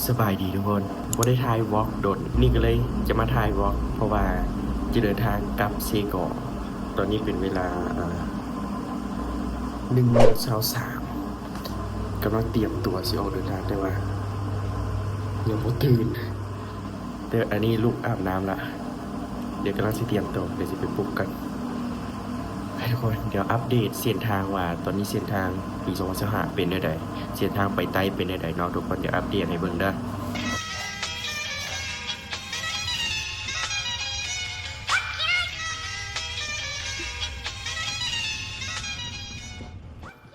ສະບາຍດີທຸກຄົນ ບໍ່ໄດ້ຖ່າຍວລັອກດົນ ນີ້ກໍເລີຍຈະມາຖ່າຍວລັອກ ເພາະວ່າຈະເດີນທາງກັບເຊກອງ. ຕອນນີ້ເປັນເວລາ ເອີ່ ໜຶ່ງໂມງຊາວສາມ ກຳລັງຕຽມຕົວຊິອອກເດີນທາງ ແຕ່ວ່າຍັງບໍ່ຕື່ນ ແຕ່ອັນນີ້ລຸກອາບນ້ຳລະ ດຽວກຳລັງຊິຕຽມຕົວ ດຽວຊິໄປປຸກກ່ອນ. ໄປທຸກຄົນ ດຽວອັບເດດເສັ້ນທາງວ່າ ຕອນນີ້ເສັ້ນທາງປີສອງພັນຊາວຫ້າເປັນແນວໃດ ເສັ້ນທາງໄປໃຕ້ເປັນແນວໃດເນາະທຸກຄົນ ດຽວອັບເດດໃຫ້ເບິ່ງເດີ.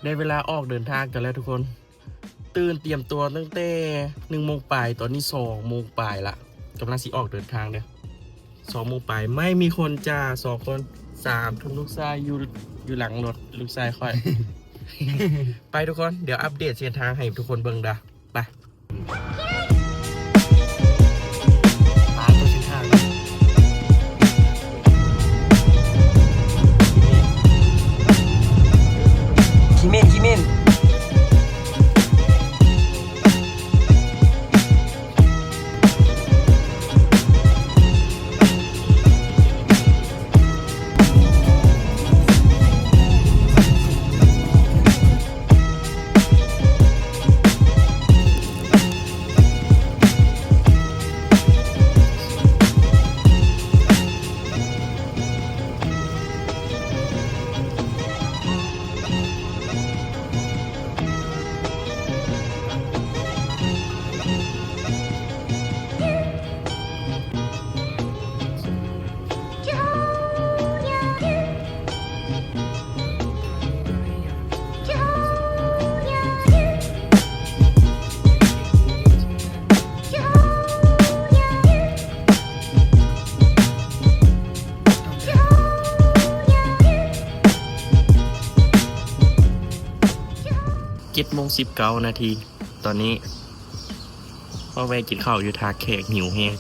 ໄດ້ເວລາອອກເດີນທາງກັນແລ້ວທຸກຄົນ. ຕື່ນຕຽມຕົວຕັ້ງແຕ່ໜຶ່ງໂມງປາຍ ຕອນນີ້ສອງໂມງປາຍລະ ກຳລັງຊິອອກເດີນທາງເດີ້ ສອງໂມງປາຍ. ໄມ່ມີຄົນຈ້າ ສອງຄົນ ສາມ ທຸກລູກຊາຍຢູ່ ຢູ່ຫຼັງລົດ ລູກຊາຍຂ້ອຍ. ໄປທຸກຄົນ ດຽວອັບເດດເສັ້ນທາງໃຫ້ທຸກຄົນເບິ່ງເດີ້ ໄປ. ປາດ ຕົວເສັ້ນທາງ ຂີ້ເໝັນ ຂີ້ເໝັນ. ເຈັດໂມງສິບເກົ້ານາທີ ຕອນນີ້ ມາແວ່ກິນເຂົ້າຢູ່ທ່າແຂກ ຫິວແຮງ.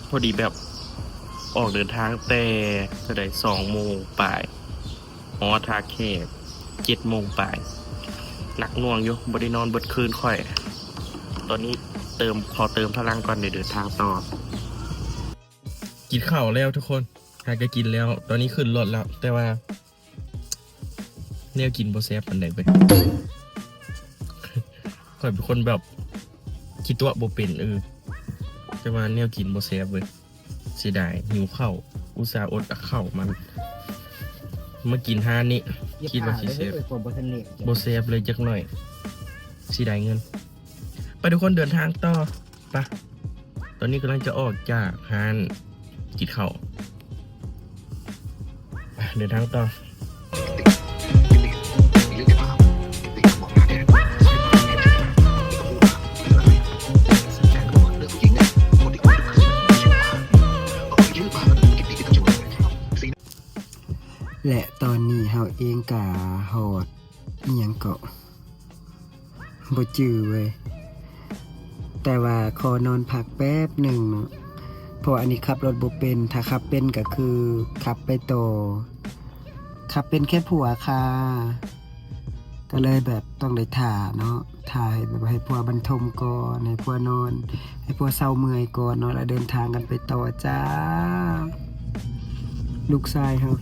ພໍດີແບບອອກເດີນທາງແຕ່ເທົ່າໃດ ສອງໂມງປາຍ ຮອດທ່າແຂກເຈັດໂມງປາຍ. ໜັກໜ່ວງຢູ່ ບໍ່ໄດ້ນອນເບິດຄືນຂ້ອຍ. ຕອນນີ້ເຕີມ ຂໍເຕີມພະລັງກ່ອນ ດຽວເດີນທາງຕໍ່. ກິນເຂົ້າແລ້ວທຸກຄົນ ຫາກະກິນແລ້ວ. ຕອນນີ້ຂຶ້ນລົດແລ້ວ ແຕ່ວ່າ ແນວກິນບໍ່ແຊບປານໃດເວີຍ. ຂ້ອຍເປັນຄົນແບບຂີ້ຕົວະບໍ່ເປັນ ເອີ ແຕ່ວ່າແນວກິນບໍ່ແຊບເວີຍ. ເສຍດາຍ ຫິວເຂົ້າ ອຸດສ່າອົດເອົາເຂົ້າມາ ມາກິນຮ້ານນີ້ ຄິດວ່າຊິແຊບ ບໍ່ແຊບເລີຍຈັກໜ້ອຍ ເສຍດາຍເງິນ. ໄປທຸກຄົນ ເດີນທາງຕໍ່. ປະ ຕອນນີ້ກຳລັງຈະອອກຈາກຮ້ານກິນເຂົ້າ ໄປ ເດີນທາງຕໍ່. ແລະ ຕອນນີ້ເຮົາເອງກະຮອດ ອີ່ຫຍັງເກາະ ບໍ່ຈື່ເວີຍ ແຕ່ວ່າຂໍນອນພັກແປັບໜຶ່ງເນາະ ເພາະວ່າອັນນີ້ຂັບລົດບໍ່ເປັນ ຖ້າຂັບເປັນກະຄືຂັບໄປຕໍ່ ຂັບເປັນແຄ່ຜົວຄ່າ ກະເລີຍແບບຕ້ອງໄດ້ຖ້າເນາະ ຖ້າໃຫ້ແບບ ໃຫ້ຜົວບັນທົມກ່ອນ ໃຫ້ຜົວນອນ ໃຫ້ຜົວເຊົາເມື່ອຍກ່ອນເນາະ ແລ້ວເດີນທາງກັນໄປຕໍ່ຈ້າ ລູກຊາຍເຮົາ.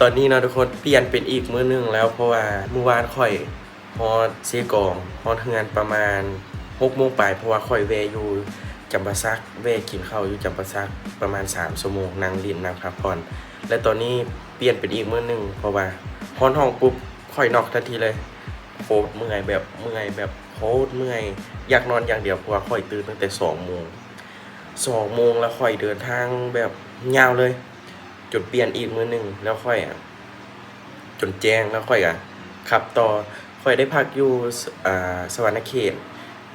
ຕອນນີ້ເນາະທຸກຄົນ ປ່ຽນເປັນອີກມື້ໜຶ່ງແລ້ວ ເພາະວ່າມື້ວານຂ້ອຍຮອດເຊກອງ ຮອດເຮືອນປະມານຫົກໂມງປາຍ ເພາະວ່າຂ້ອຍແວ່ຢູ່ຈຳປາສັກ ແວ່ກິນເຂົ້າຢູ່ຈຳປາສັກປະມານສາມຊົ່ວໂມງ ນັ່ງຫຼິ້ນນັ່ງພັກຜ່ອນ ແລະ ຕອນນີ້ປ່ຽນເປັນອີກມື້ໜຶ່ງ ເພາະວ່າຮອດຫ້ອງປຸບຂ້ອຍນັອກທັນທີເລີຍ ໂຄດເມື່ອຍ ແບບເມື່ອຍ ແບບໂຄດເມື່ອຍ ຢາກນອນຢ່າງດຽວ ເພາະວ່າຂ້ອຍຕື່ນຕັ້ງແຕ່ສອງໂມງ ສອງໂມງ ແລ້ວຂ້ອຍເດີນທາງແບບຍາວເລີຍ ຈົນປ່ຽນອີກມື້ໜຶ່ງ ແລ້ວຂ້ອຍ ຈົນແຈ້ງ ແລ້ວຂ້ອຍກະຂັບຕໍ່ ຂ້ອຍໄດ້ພັກຢູ່ ສ- ອາ ສະຫວັນນະເຂດ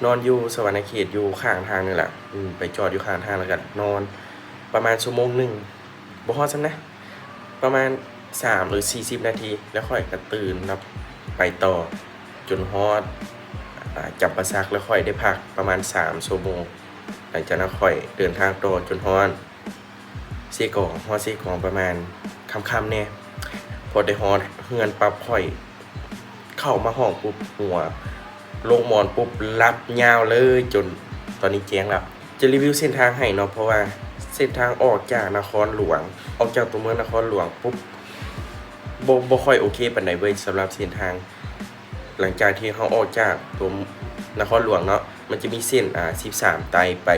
ນອນຢູ່ສະຫວັນນະເຂດ ຢູ່ຂ້າງທາງນີ້ແຫຼະ ອືມ ໄປຈອດຢູ່ຂ້າງທາງ ແລ້ວກະນອນປະມານຊົ່ວໂມງໜຶ່ງ ບໍ່ຮອດຊ້ຳນະ ປະມານສາມຫຼືສີ່ສິບນາທີ ແລ້ວຂ້ອຍກໍຕື່ນແລ້ວໄປຕໍ່ຈົນຮອດ ອາ ຈຳປາສັກ ແລ້ວຂ້ອຍໄດ້ພັກປະມານສາມຊົ່ວໂມງ. ຫຼັງຈາກນັ້ນຂ້ອຍເດີນທາງຕໍ່ຈົນຮອດເຊກອງ, ຮອດເຊກອງປະມານຄ່ຳໆແດ່. ພໍໄດ້ຮອດເຮືອນປັບ ຂ້ອຍເຂົ້າມາຫ້ອງປຸບ ຫົວລົງໝອນປຸບ ຫຼັບຍາວເລີຍ ຈົນຕອນນີ້ແຈ້ງແລ້ວ. ຈະຣີວິວເສັ້ນທາງໃຫ້ເນາະ ເພາະວ່າເສັ້ນທາງອອກຈາກນະຄອນຫຼວງ ອອກຈາກຕົວເມືອງນະຄອນຫຼວງປຸບ ບໍ່ ບໍ່ຄ່ອຍໂອເຄປານໃດເວີຍ ສຳລັບເສັ້ນທາງ. ຫຼັງຈາກທີ່ເຮົາອອກຈາກຕົວນະຄອນຫຼວງເນາະ ມັນຈະມີເສັ້ນ ອາ ສິບສາມ ໄຕ່ໄປ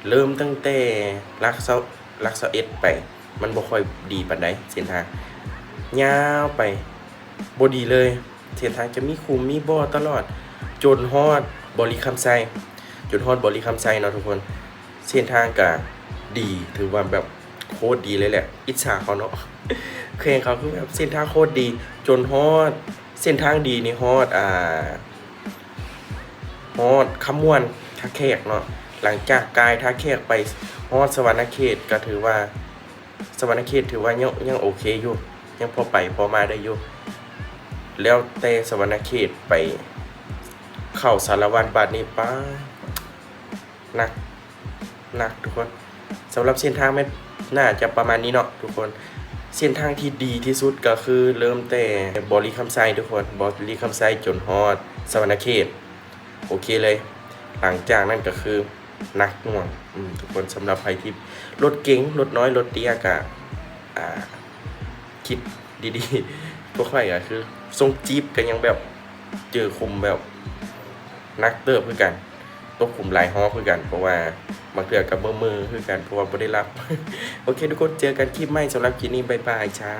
ເລີ່ມຕັ້ງແຕ່ຫຼັກຊາວ ຫຼັກຊາວເອັດໄປ ມັນບໍ່ຄ່ອຍດີປານໃດເສັ້ນທາງ ຍາວໄປ ບໍ່ດີເລີຍ. ເສັ້ນທາງຈະມີຂຸມມີບໍ່ຕະຫຼອດ ຈົນຮອດບໍລິຄຳໄຊ ຈົນຮອດບໍລິຄຳໄຊເນາະທຸກຄົນ. ເສັ້ນທາງກະດີ ຖືວ່າແບບໂຄດດີເລີຍແຫຼະ ອິດສາເຂົາເນາະ ແຂວງເຂົາຄືແບບເສັ້ນທາງໂຄດດີ ຈົນຮອດ ເສັ້ນທາງດີນີ້ຮອດ ອາ ຮອດຄຳມ່ວນ ທ່າແຂກເນາະ. ຫຼັງຈາກກາຍທ່າແຂກໄປຮອດສະຫວັນນະເຂດ ກໍຖືວ່າ ສະຫວັນນະເຂດຖືວ່າຍັງ ຍັງໂອເຄຢູ່ ຍັງພໍໄປພໍມາໄດ້ຢູ່. ແລ້ວແຕ່ສະຫວັນນະເຂດໄປເຂົ້າສາລະວັນ ບາດນີ້ ປາ ໜັກ ໜັກທຸກຄົນ. ສຳລັບເສັ້ນທາງແມ່ນໜ້າຈະປະມານນີ້ເນາະທຸກຄົນ. ເສັ້ນທາງທີ່ດີທີ່ສຸດກໍຄືເລີ່ມແຕ່ບໍລິຄຳໄຊທຸກຄົນ ບໍລິຄຳໄຊຈົນຮອດສະຫວັນນະເຂດ ໂອເຄເລີຍ. ຫຼັງຈາກນັ້ນກໍຄືໜັກໜ່ວງ ອືມ ທຸກຄົນ. ສຳລັບໃຜທີ່ລົດເກັງ ລົດນ້ອຍ ລົດເຕ້ຍ ກະ ອາ ຄິດດີໆ. ພວກຂ້ອຍກໍຄືຊົງຈີບ ກໍຍັງແບບເຈີຂຸມແບບໜັກເຕີບຄືກັນ ຕົກຂຸມຫຼາຍຮອບຄືກັນ ເພາະວ່າບາງເທື່ອກໍເມີໆຄືກັນ ເພາະວ່າບໍ່ໄດ້ຫຼັບ. ໂອເຄທຸກຄົນ ເຈີກັນຄລິບໃໝ່. ສຳລັບຄລິບນີ້ ບາຍບາຍຈ້າ.